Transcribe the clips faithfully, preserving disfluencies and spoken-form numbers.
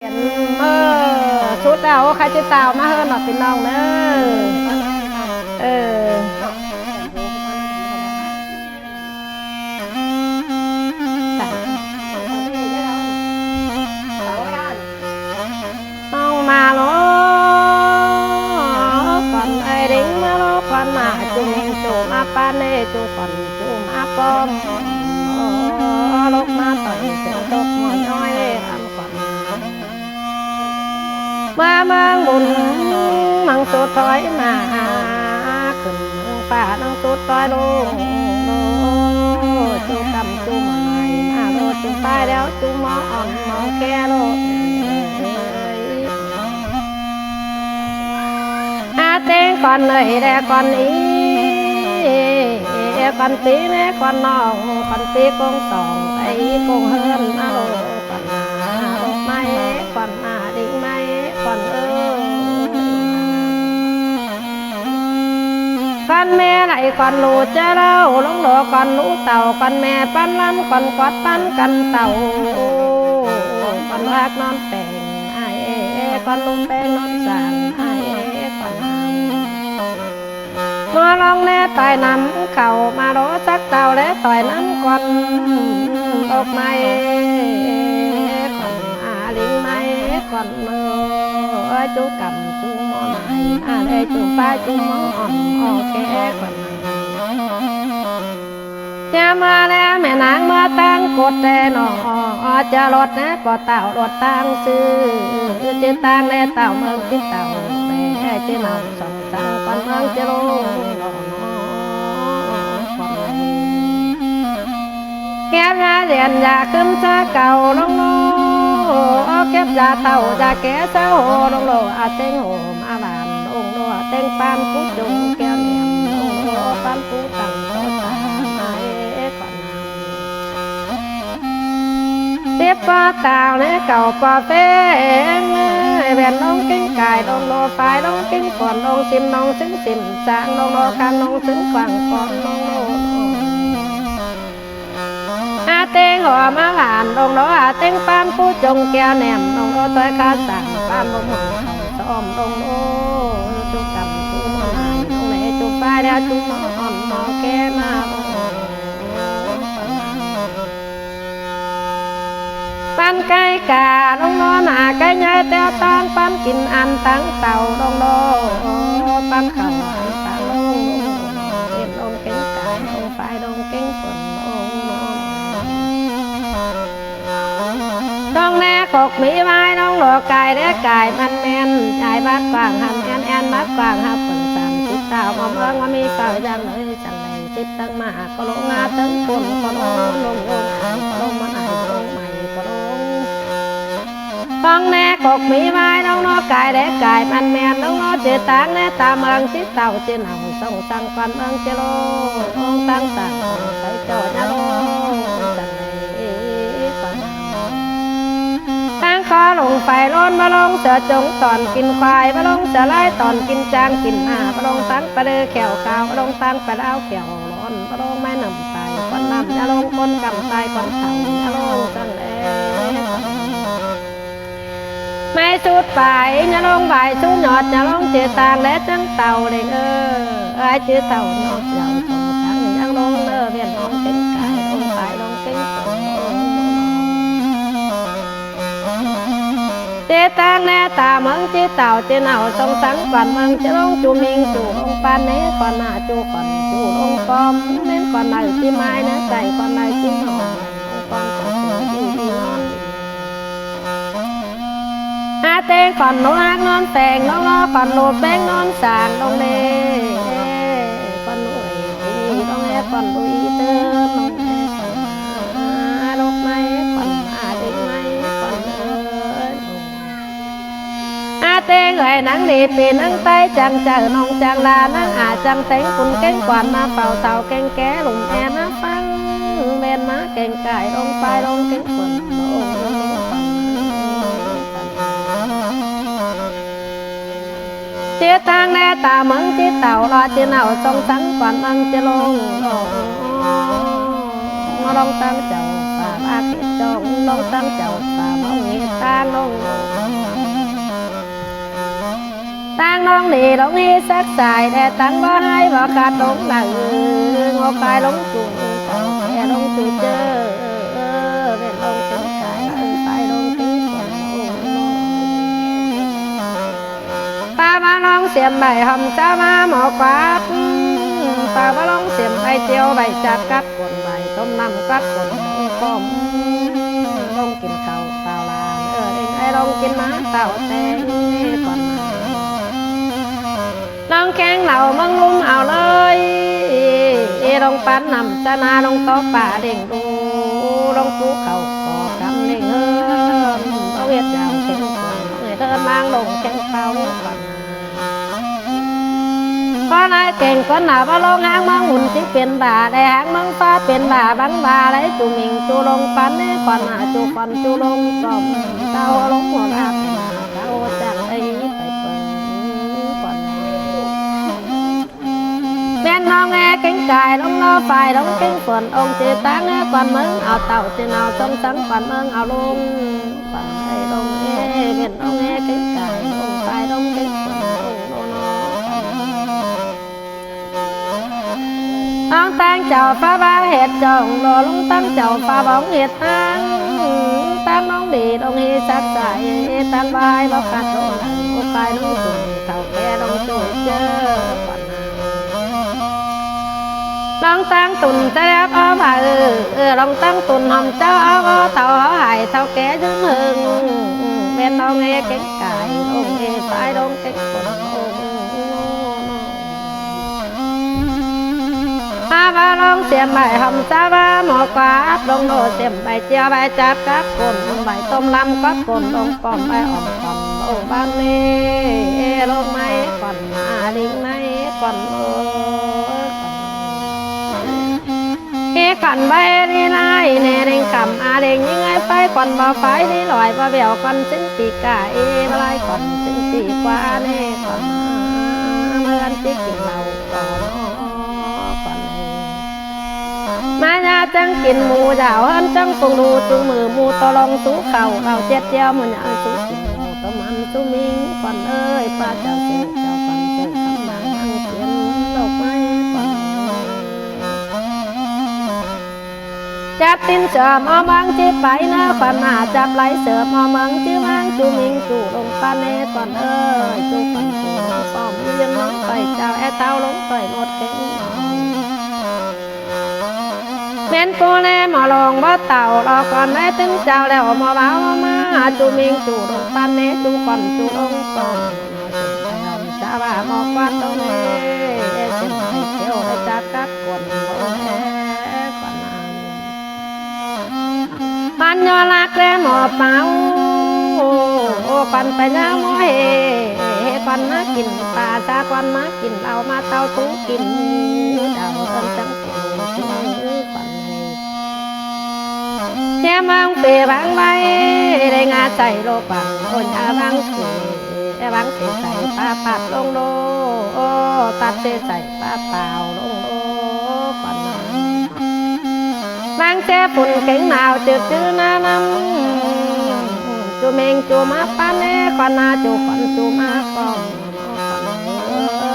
เออ สุดแล้ว โอ้ ใครจะตาวมาเฮิรนหน่อยพี่น้องเนอะ เออ น้องมาโลก่อน ไอ้เด็กมาโลก่อน มาจุ่มจุ่มมาปานเนจุ่มก่อนจุ่มมาปอม โอ้ ลกมาต่อยเสียงตกหมอนน้อยอันก่อน มาเมืองบุญ มังสุดถอยมา ขึ้นเมืองป่า นังสุดถอยลง จุ่มกำจุ่มไม้ มาโลจุ่มตายแล้ว จุ่มหมออ่อนหมอแก่โล อาเต็งก่อนเลยแดก่อนอี ก่อนตีแน่ก่อนน้อง ก่อนตีกงสอง ไอ้กงเฮิรนมาโลก่อนมา โลกไม้ก่อนมา ลิงไม้ก่อนเออ ก่อนแม่ไหลก่อนหลูเจ้าเล่า ลงโลก่อนหลูเต่า ก่อนแม่ปั้นลัน ก่อนกวาดปั้นกันเต่า ก่อนรักนอนแปง ไอ้ก่อนลุงแปงนอนสาง ไอ้ก่อน มาลองแน่ต่อยน้ำเขา มาโลสักเต่าและต่อยน้ำก่อน ออกไม้ก่อน อาลิงไม้ก่อนเออ จุ่มกำจุ่มหมอไม้ อาเลยจุ่มป้าจุ่มหมออ่อน โอเคก่อน จะมาแล้วแม่นางมาตั้งกดแต่หนอ จะรถนะปอเต่ารถตั้งซื้อ จะตั้งแน่เต่าเมืองที่เต่า แม่จะนอนสองสังก่อนเมืองจะลงหนอ เก็บยาเรียนยาขึ้นซาเก่าลงโล เก็บยาเต่ายาแก่ซาโหลงโล อาเต็งโหมาหลานลงโล อาเต็งปานผู้จงแก้วแหนมลงโล ปานผู้ตั้งโตตามาเอก่อนนำ เจ็บปอตาวในเก่าปอเฟ้งเลย แหวนลงกิ้งกายลงโล ฝ่ายลงกิ้งฝนลงสิมลงซึ่งสิมสางลงโล กลางลงซึ่งกว้างก่อนลงโล อาเต็งหอมาหลานลงโล อาเต็งปานผู้จงแก้วแหนมลงโล ต้อยข้าสั่งปานลงหมอเขาซ้อมลงโล จุกกำจุกหมอหลานลงเลย จุกป้ายแล้วจุกหมออ่อนหมอแก่มาลงโล ปันไก่กาลงโล หนาไก่ใหญ่แต่ตั้งปันกินอันตั้งเต่าลงโล ปันเข่าอันตั้งลง เอ็นลงเก่งกายลงฝ่ายลงเก่งฝนลงโล ต้องแน่ขกมีไว้ลงโล กายและกายมันแม่น ยายบัดกว้างหันแอนแอนบัดกว้างหับเปิงสามสิบเต้ามาเมืองว่ามีเป่าอย่างเลยจังเลย สิบตั้งมาก็ลงมาตั้งคนก็ลงลงลงก็ลงมาไหนลงใหม่ก็ลง ฟังแน่กกมีไว้ลงนอกกายแดกกายมันแมนลงนอกเจตางแน่ตาเมืองสิเต่าเจนเอาส่งสั่งก่อนเมืองเจโลตั้งต่างไปเจ้าจะลงจังเลยก่อน ตั้งคอลงไฟร้อนมาลงเสือจงตอนกินควายมาลงเสือไล่ตอนกินจางกินหน้ามาลงตั้งปลาเดือแขวขาวมาลงตั้งปลาดาวแขวร้อนมาลงไม้น้ำตายก้อนน้ำอย่าลงก้นกำตายก้อนเต่าอย่าลงจังแลไม่สุดไปอย่าลงใบสุดยอดอย่าลงเจตางและจังเต่าเลยเออไอ้เจเต่านอกอย่างสองสังยังลงเออเวียนลงเก่งกายลงไปลงเก่งตนลง เจตางแน่ตาเมืองเจเต่าเจเนาส่งสังก่อนเมืองเจลงจูมิงจูลงปานเนก่อนหน้าจูก่อนจูลงปอมเม้นก่อนไหนที่ไม้เนื้อใส่ก่อนไหนที่หนอนลงปอมก่อนเจอที่นอนอาเตงก่อนโนฮักนอนแตงนอนรอก่อนโนแป้งนอนสางลงเล่ก่อนโนเอตีลงแอก่อนโนอีเติมลงแอก่อนหาลกไม้ก่อนหาเด็กไม้ก่อนเออ อาเตงเอ๋ยหนังดีปีหนังใต้จังเจอน้องจังลานังอาจังเต็งคุณเก้งกวนมาเป่าเต่าเก้งแก่ลุมแอมาฟังเวนมาเก้งไก่ลงไปลงเก้งฝนลงเจตางแน่ตาเมืองที่เต่ารอที่เนาทรงสังก่อนเมืองจะลงลงตั้งเจ้าป่าลาเขตจอง ꞌlống ꞌtáng chảu pà bóng ꞌhế ꞌtáng ꞌlống. ꞌTáng ꞌlống đi ꞌlống ꞌhế sắc sai đé ꞌtáng báu ꞌhại báu khát ꞌlống đảy. Ngó khai ꞌlống chu, đé ꞌlống chu ꞌchớ, ꞌmen ꞌlống kéng cai, ꞌlống phái ꞌlống kéng khuôn. Pà báu ꞌlống siêm bảy hỏm ꞌchá ꞌmá ꞌmo quát. Pà báu ꞌlống siêm bảy ꞌtiêu bảy chát cắp khuôn bảy ꞌtôm ꞌnặm cắp khuôn ꞌpọm. ꞌLống kin khảu tảu lan, ơ, ꞌlống kin ꞌmá tảu ꞌtếng khuôn. ꞌLống kéng lảu ꞌmướng ꞌlúm au ꞌlới. ꞌLống pán ꞌnặm ꞌchá ꞌná ꞌlống tó pà đêng đu. ꞌLống sú khảu có căm đêng ꞌhướn. ꞌLống ꞌdệt dao kéng khuôn, ꞌlống ꞌdệt ꞌhướn ꞌmáng ꞌlống kéng páo khuôn. Báu ꞌnái kéng khuôn nả báu ꞌlống ꞌháng ꞌmướng ꞌmún ꞌchí pên bả, đảy ꞌháng ꞌmướng ꞌphạ pên bả báng bả đảy chu minh chu ꞌlống pán ꞌnê khuôn nả chu khuôn chu ꞌlống ꞌcọm. Tảu ꞌlống ꞌmá ꞌlạp, tảu chắng đảy pay pơng khuôn. ꞌMen ꞌnọng ꞌhế kéng cai ꞌlống ꞌnớ phái ꞌlống kéng khuôn ꞌlống ꞌchí ꞌtáng ꞌhế khuôn ꞌmướng au tảu ꞌchí nao ꞌsóng sắng khuôn ꞌmướng au ꞌlống. Khuôn ꞌhế ꞌlống ꞌhế ꞌmen ꞌnọng ꞌhế kéng cai ꞌlống phái ꞌlống kéng khuôn ꞌlống ꞌnớ ꞌnớ khuôn. ꞌLống ꞌtáng chảu pà báu ꞌhệt chong ꞌlống ꞌtáng chảu pà bóng ꞌhệt ꞌtáng. ꞌTáng ꞌlống đi ꞌlống ꞌhế sắc sai, ꞌtáng báu ꞌhại báu khát ꞌlống đảy. Ơ, phái ꞌlống chu, thảu ké ꞌlống chu ꞌchớ khuôn. ꞌLống ꞌtáng tủn ꞌchớ ꞌlẹo ó pà, ơ, ꞌlống ꞌtáng tủn hỏm ꞌchớ ó, ó thảu ó hảư thảu ké dưm ꞌhưng. ꞌMen ꞌlống ꞌhế kéng cai ꞌlống ꞌhế phái ꞌlống kéng khuôn ꞌlống. Pà báu ꞌlống siêm bảy hỏm ꞌchá ꞌmá ꞌmo quát, ꞌlống ꞌnộ siêm bảy ꞌtiêu bảy chát cắp khuôn, bảy ꞌtôm ꞌnặm cắp khuôn ꞌlống ꞌpọm bảy ỏm khuôn ꞌlống báng ꞌnê. Ơ, ꞌlống ꞌmá khuôn, ꞌmá ꞌlính ꞌmá khuôn ơ. ꞌHế khuôn báu ꞌhế đi lai ꞌnê, ꞌlính khắm a ꞌlính ꞌnhính ơi, phái khuôn báu phái đi lỏi báu bẻo khuôn sính ꞌpi cả, ơ, báu lai khuôn sính ꞌpi ꞌquá ꞌnê khuôn. ꞌMá ꞌhướn ꞌchí kin lảu khuôn, khuôn ꞌnê. ꞌMá ꞌnhá chắng kin mu dảo ꞌhướn chắng phung đu, ꞌchu ꞌmự mu tô ꞌlống sú khảu lảu ꞌdệt ꞌtiêu ꞌmự ꞌnhá sú kin mu tô mẳn sú minh khuôn ơi, pà chảu sư chảu khuôn sư khắm nẳng ꞌnăng kin ꞌlộc ꞌmá khuôn. Chắp ꞌtin sớm ó ꞌmướng ꞌchí pay ꞌnớ khuôn, ꞌmá chắp lai sớm ó ꞌmướng ꞌchí ꞌmáng ꞌchu minh ꞌchu ꞌlống pán ꞌnê khuôn ơi, ꞌchu khuôn ꞌchu ꞌlống ꞌpọm ꞌliêm ꞌmướng pay chảu é tảu ꞌlống pay ꞌmột kéng. ꞌMen ꞌpú ꞌnê ꞌmo ꞌlống báu tảu lo khuôn ơi, ꞌtứng chảu lẻo ꞌmo báo ꞌmá ꞌchu minh ꞌchu ꞌlống pán ꞌnê ꞌchu khuôn ꞌchu ꞌlống ꞌpọm. ꞌSa ꞌva ꞌmo quát ꞌlống ꞌnê, ꞌsịn ꞌtếo ꞌchá cắp khuôn ꞌlống ꞌnê khuôn. ꞌMắn ꞌnhó lắc ꞌlé ꞌmo páo, ơ, khuôn pay ꞌnhá ꞌmo ꞌhế, ꞌhế khuôn ꞌmá kin pả, ꞌsa khuôn ꞌmá kin lảu, ꞌmá tảu tú kin mu, đảo ơn chắng kin mu khuôn. ꞌTia ꞌmướng pê ꞌváng ꞌvạy, đảy ꞌnhá sai ꞌlô khuôn, ơ, ꞌnhá ꞌváng pê, ơ, ꞌváng pê sai pá pắt ꞌlống ꞌlô, ơ, pắt pê sai pá páo ꞌlống ꞌlô khuôn. ꞌVáng ꞌchớ phun kéng nảo ꞌchự ꞌchứ ꞌná ꞌnặm, ꞌchu minh ꞌchu ꞌmá pán ꞌnê khuôn, ꞌnhá ꞌchu khuôn ꞌchu ꞌmá ꞌpọm.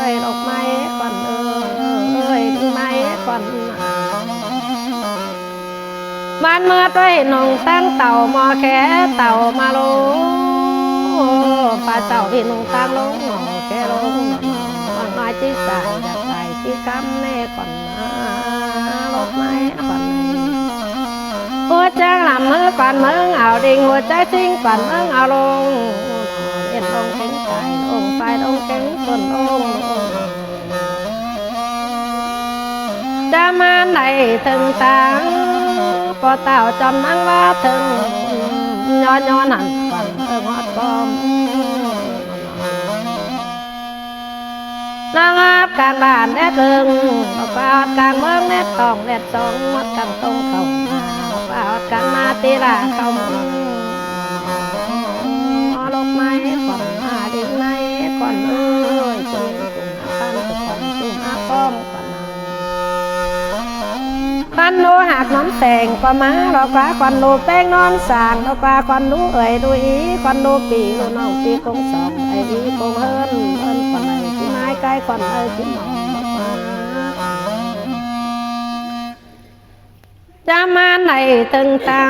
Ơi, ꞌlộc ꞌmá khuôn ơi, ꞌmá khuôn. ꞌMắn ꞌmưa ꞌtoi ꞌnọng ꞌtáng tảu ꞌmo khé tảu ꞌmá ꞌlống, pà chảu ꞌpi ꞌnọng ꞌtáng ꞌlống ꞌmo khé ꞌlống, ꞌmắn ꞌnọi ꞌchí sai chắp lai ꞌchí khắm ꞌnê khuôn ꞌmá, ꞌlộc ꞌmá khuôn. ꞌHua chắng lăm ꞌmứ khuôn ꞌmướng au đinh, ꞌhua chắng sính khuôn ꞌmướng au ꞌlống, ꞌlống kéng cai ꞌlống phái ꞌlống kéng khuôn ꞌlống. Chăm ꞌmắn đảy ꞌtếng ꞌtáng, ꞌpo tảu chăm ꞌnăng ꞌva ꞌtếng, ꞌnhó ꞌnhó nẳng khuôn ꞌhướn ꞌhọt ꞌpọm. ꞌNăng ꞌhọt cang bản đét ꞌlưng, ꞌpa ꞌhọt cang ꞌmướng đét tỏng đét song, ꞌhọt cang tông khảu, ꞌpa ꞌhọt cang ꞌmá ti lả khảu ꞌmướng. ꞌLộc ꞌmá khuôn, ꞌmá đinh ꞌmá khuôn ơi, ꞌchu minh ꞌchu ꞌmá pán ꞌchu khuôn ꞌchu ꞌmá ꞌpọm khuôn. Pán ꞌnô ꞌhặc ꞌnón Teng ꞌcọ ꞌmá ꞌló ꞌquá khuôn ꞌlụk ꞌpéng ꞌnón sảng, ꞌló ꞌquá khuôn ꞌlụk ơi ꞌlụk í, khuôn ꞌlụk ꞌpi ꞌlụk ꞌnọng ꞌpi ꞌcốn sỏng, ơi ꞌlụk ꞌcốn ꞌhướn, ꞌhướn khuôn ơi ꞌchí ꞌmái, ꞌcái khuôn ơi ꞌchí ꞌmá. ꞌChám ꞌmá ꞌnị ꞌtếng ta,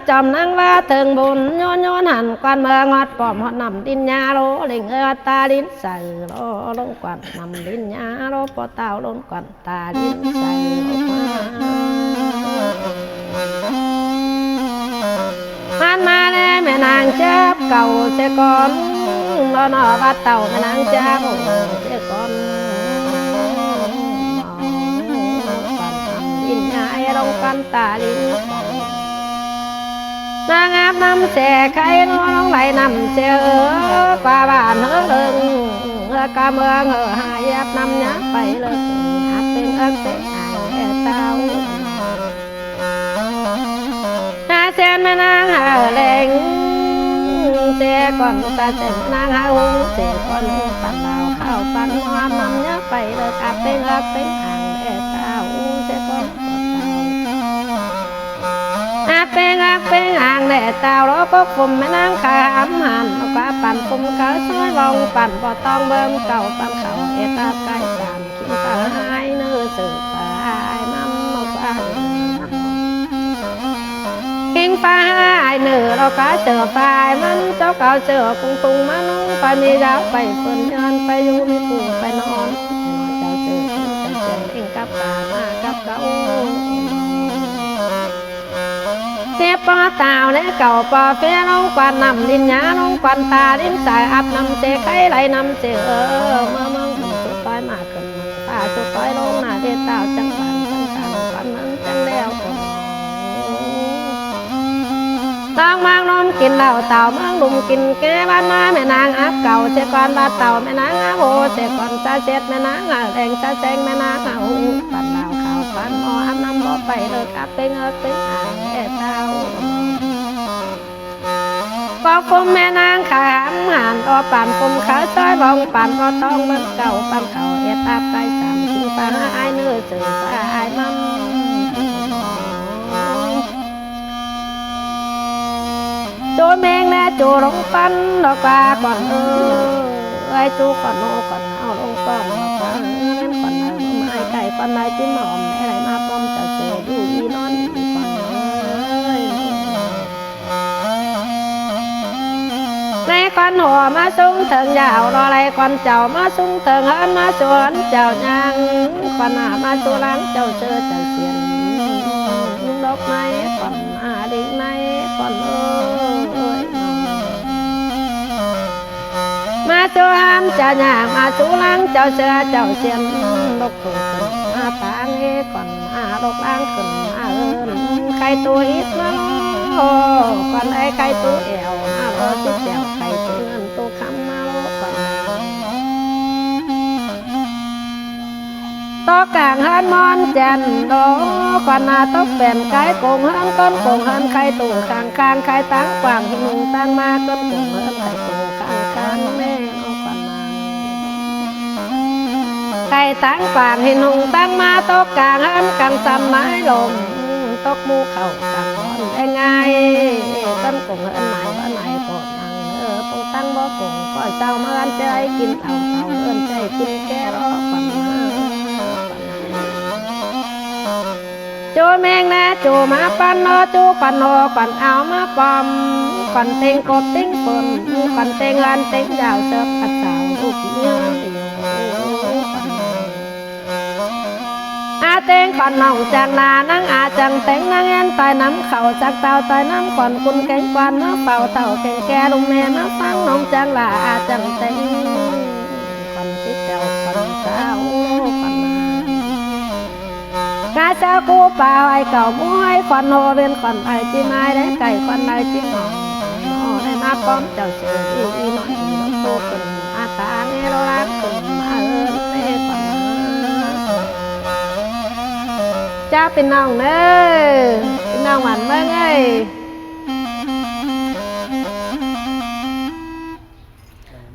chom ꞌnáng ꞌva ꞌtếng bun, ꞌnhốn ꞌnhốn hẳn khuôn ꞌmưa ꞌngọt pom ꞌhọt ꞌnặm đin nhá ꞌlố, ꞌlính ơi ta đin saư ꞌlố, ꞌlống khuôn ꞌnặm đin nhá ꞌlố, ꞌpo ꞌtạu ꞌlống khuôn ta đin saư ꞌlố. ꞌMắn ꞌmá ꞌlé ꞌmẹ ꞌnáng chắp cảu sia cón, ꞌló ꞌnọ ꞌva ꞌtạu ꞌmẹ ꞌnáng chắp sia cón. Khuôn ꞌnặm đin nhá ꞌlống khuôn ta đin saư. ꞌNáng áp ꞌnặm sia khay ꞌnọ ꞌlống đảy ꞌnặm sia ꞌhớ, ꞌquá bản ꞌhớ ꞌlớng, ꞌhớ cá ꞌmướng ꞌhớ ꞌhại áp ꞌnặm nhá pay ꞌlợc, áp ꞌpéng ꞌhớ ꞌpéng ảng ꞌlẹ ꞌtạu. ꞌNá ꞌsén ꞌmẹ ꞌnáng ꞌhớ ꞌlẹng sia cón, ta ꞌsén ꞌmẹ ꞌnáng ꞌhớ ꞌhung sia cón, păn đao khảu păn ꞌmá ꞌnặm nhá pay ꞌlợc, áp ꞌpéng ꞌhớ ꞌpéng ảng ꞌlẹ ꞌtạu sia cón. Áp ꞌpéng ꞌhớ ꞌpéng ảng ꞌlẹ ꞌtạu ꞌló cốc phôm ꞌmẹ ꞌnáng khả hẳn hẳn, ꞌló ꞌquá păn phôm khảu ꞌsội ꞌvọng păn ꞌpo ꞌtóng bơm cảu păn khảu ét áp ꞌcái sam. Khính pha ải ꞌnư ꞌsự pha ải ꞌmắn ꞌló ꞌquá. Khính pha ải ꞌnư ꞌló ꞌquá ꞌsự pha ải ꞌmắn, chốc au ꞌsự cung tung ꞌmắn, ꞌpá ꞌmí dáo pay phơn nhón, pay dú ꞌmí cu pay ꞌnón. Chảu ꞌsự cung chảu ꞌsự ꞌlính cắp pha ꞌmá cắp cáu. ꞌSịp ꞌpo ꞌtạu ꞌlé cảu ꞌpo ꞌphía ꞌlống khuôn ꞌnặm đin nhá ꞌlống khuôn ta đin saư, áp ꞌnặm sia khay đảy ꞌnặm sia ꞌhớ, ꞌmưa ꞌmướng ꞌmướng ꞌsúm ꞌtoi ꞌmá khửn ꞌmướng ꞌphạ ꞌsúm ꞌtoi ꞌlống ꞌnạ ꞌviạk ꞌtạu chắng bản chắng tẳng khuôn ꞌnặm chắng ꞌlẹo ꞌcốn. ꞌTóng ꞌmướng ꞌlúm kin lảu, ꞌtạu ꞌmướng ꞌlúm kin ké, ꞌvắn ꞌmá ꞌmẹ ꞌnáng áp cảu sia cón, ꞌvắn ꞌtạu ꞌmẹ ꞌnáng áp ꞌhô sia cón, ta ꞌsệt ꞌmẹ ꞌnáng ꞌhớ ꞌlẹng, ta ꞌseng ꞌmẹ ꞌnáng ꞌhớ ꞌhung, păn đao khảu păn ꞌmo áp ꞌnặm bók pay ꞌlợc, áp ꞌpéng ꞌhớ ꞌpéng ảng ꞌlẹ ꞌtạu. Cốc phôm ꞌmẹ ꞌnáng khả hẳn hẳn, ꞌló păn phôm khảu ꞌsội ꞌvọng păn ꞌpo ꞌtóng bơm cảu păn khảu ét áp ꞌcái sam, khính pha ải ꞌnư ꞌsự pha ải ꞌmắn. ꞌChu ꞌmếng ꞌnẹ ꞌchu ꞌlống păn ꞌló ꞌquá khuôn ơi, ꞌchu khuôn ꞌhô khuôn au ꞌlống păn ꞌló ꞌquá, ꞌmen khuôn ꞌnặn ꞌmá ải cai khuôn ꞌnặn ꞌchí ꞌmá ꞌhôm, ꞌlé đảy ꞌmá ꞌpóm chảu ꞌsự dú đi ꞌnón đi khuôn ơi. ꞌLé khuôn ꞌhô ꞌmá sung thơng dảo ꞌló, ꞌlé khuôn chảu ꞌmá sung thơng ꞌhướn, ꞌmá ꞌsu ꞌhướn chảu ꞌnhắng, khuôn ꞌnặm ꞌmá ꞌsu ꞌláng chảu ꞌsự chảu siên. Đốc ꞌnái khuôn ꞌnặn, đính ꞌnái khuôn ơi. ꞌMá ꞌsu ꞌhướn chảu ꞌnhắng, ꞌmá ꞌsu ꞌláng chảu ꞌsự chảu siên. Đốc ꞌtố khửn ꞌmá ꞌtáng ꞌhế khuôn ꞌnặn, đốc ꞌláng khửn ꞌmá ꞌhướn. Khay ꞌtố hít ꞌmá ꞌló khuôn ơi, khay ꞌtố ẻo ꞌmá ꞌló, ꞌchí chẻo khay ꞌtố ꞌngớn ꞌtố khắm ꞌmá ꞌló khuôn. Tốc cảng ꞌhướn ꞌmón chén ꞌló khuôn ꞌnặn, tốc pẻn cai công ꞌhướn, ꞌcốn công ꞌhướn khay ꞌtố khang khang, khay táng quảng hin hung táng ꞌmá, ꞌcốn công ꞌhướn khay ꞌtố khang khang ꞌnê ꞌló khuôn ꞌnặn. Khay táng quảng hin hung táng ꞌmá, tốc cảng ꞌhướn cảng săm ꞌmái lôm, tốc ꞌmú khảu cảng ꞌhướn ꞌlé ꞌngai, ꞌcốn công ꞌhướn ꞌmái ꞌva ꞌnai ꞌcọ ꞌnăng ꞌnớ, công táng bók công ꞌcọ sau ꞌmá ꞌhướn ꞌchớ kin au sau ꞌhướn ꞌchớ kin ké ꞌló khuôn ꞌnặn. ꞌChu ꞌmếng ꞌnẹ ꞌchu ꞌmá păn ꞌló, ꞌchu khuôn ꞌhô khuôn au ꞌmá pom, khuôn ꞌtếng cốp ꞌtếng phôn, khuôn ꞌtếng ꞌhướn ꞌtếng dảo sớp ꞌcặt sau ꞌlụk ꞌnhớn. A ꞌtếng khuôn ꞌnọng chắng la ꞌnăng a chắng ꞌtếng ꞌnăng ꞌén ꞌtoi ꞌnắm khảu chắc táo ꞌtoi ꞌnắm khuôn cun kéng quan ꞌmá pau tảu kéng ké ꞌlum ꞌmẹ ꞌmá ꞌphắng ꞌnọng chắng la a chắng ꞌtếng. Khuôn ꞌchí chảu khuôn ꞌchá ú khuôn ꞌnặn. Cá ꞌchá ꞌcú pá ꞌhọi cảu ꞌmú ꞌhọi khuôn ꞌhô ꞌviến khuôn ꞌlới ꞌchí ꞌmái đé cay khuôn ꞌlới ꞌchí ꞌmón. ꞋMó đé ꞌmá pom chảu ꞌsự đi đi ꞌnọi đi ꞌlống ꞌtố khửn ꞌmá ta ꞌnê ꞌló ꞌláng khửn ꞌmá ơn ꞌnê khuôn ꞌnặn. ꞌChá ꞌpi ꞌnọng ꞌnớ, ꞌpi ꞌnọng bản ꞌmướng ới.